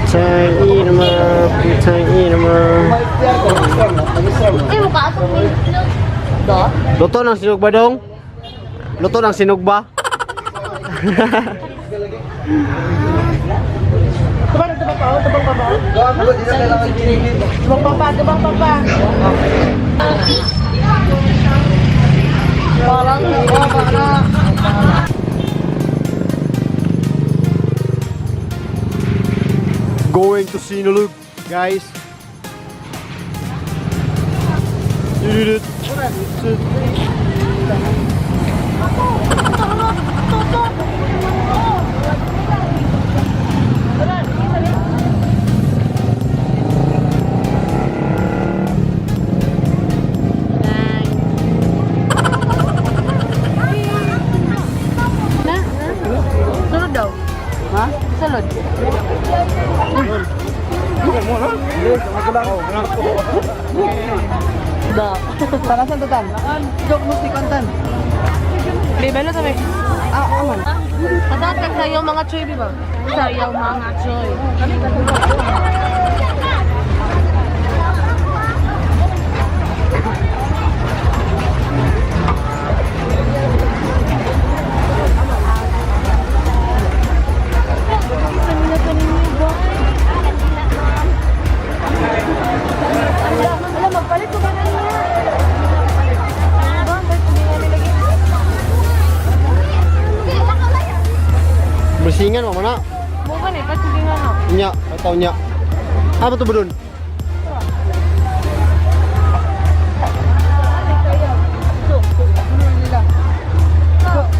Putang ina mo, putang ina mo. Ay, mukha atong itlog. Do? Luto ng sinugba dong? Luto ng sinugba? Tubang papa, tubang papa. Going to Sinulog, guys. Na? Sulod daw. Ha? Sulod. Do. Tara sa tutan. Joke mo si kontan. Bibelo sa may. Ah, aman. Kasatag sayaw mga choy, di ba? Sayaw mga choy. Alam, magpalit ko ba na niya? Bersingan mo na. Bukan eh, pati nga no. Nya, atau nya. Apa tuh bedun?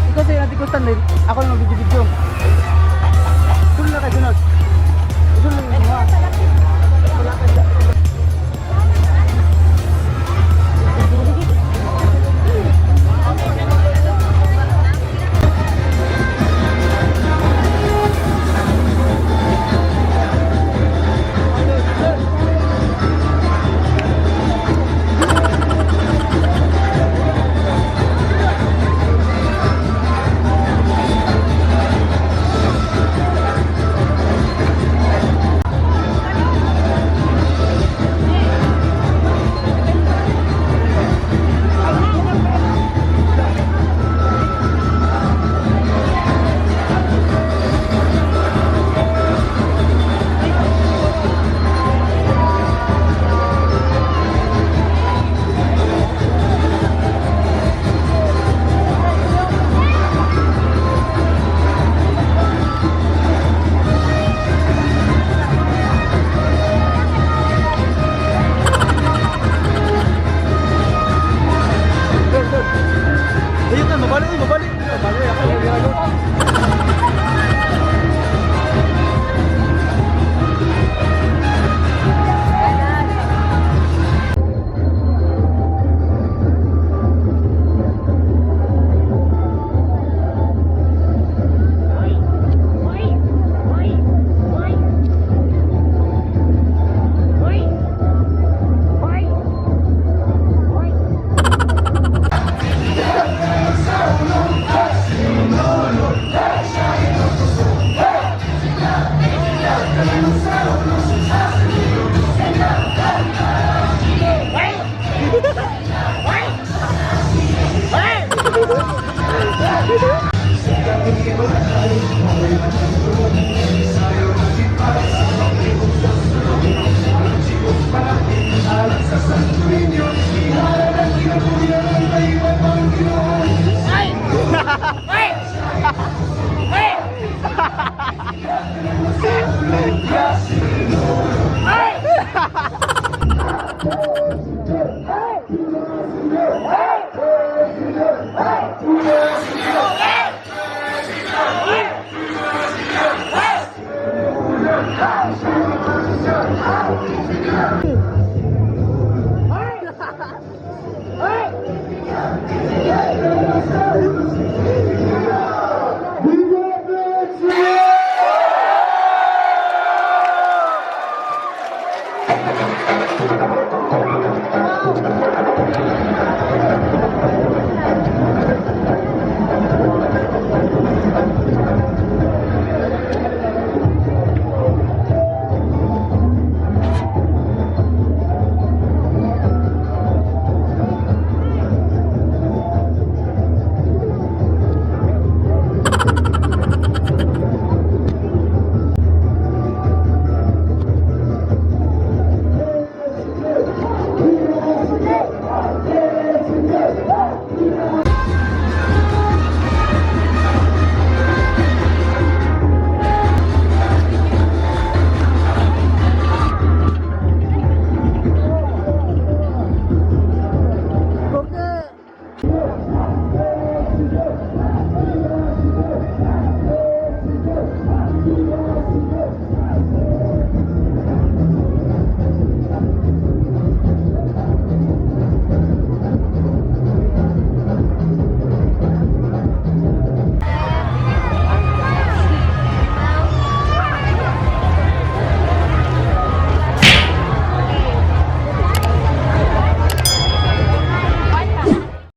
Ikaw sa'yo natin kustan din. Ako lang mag-video-video.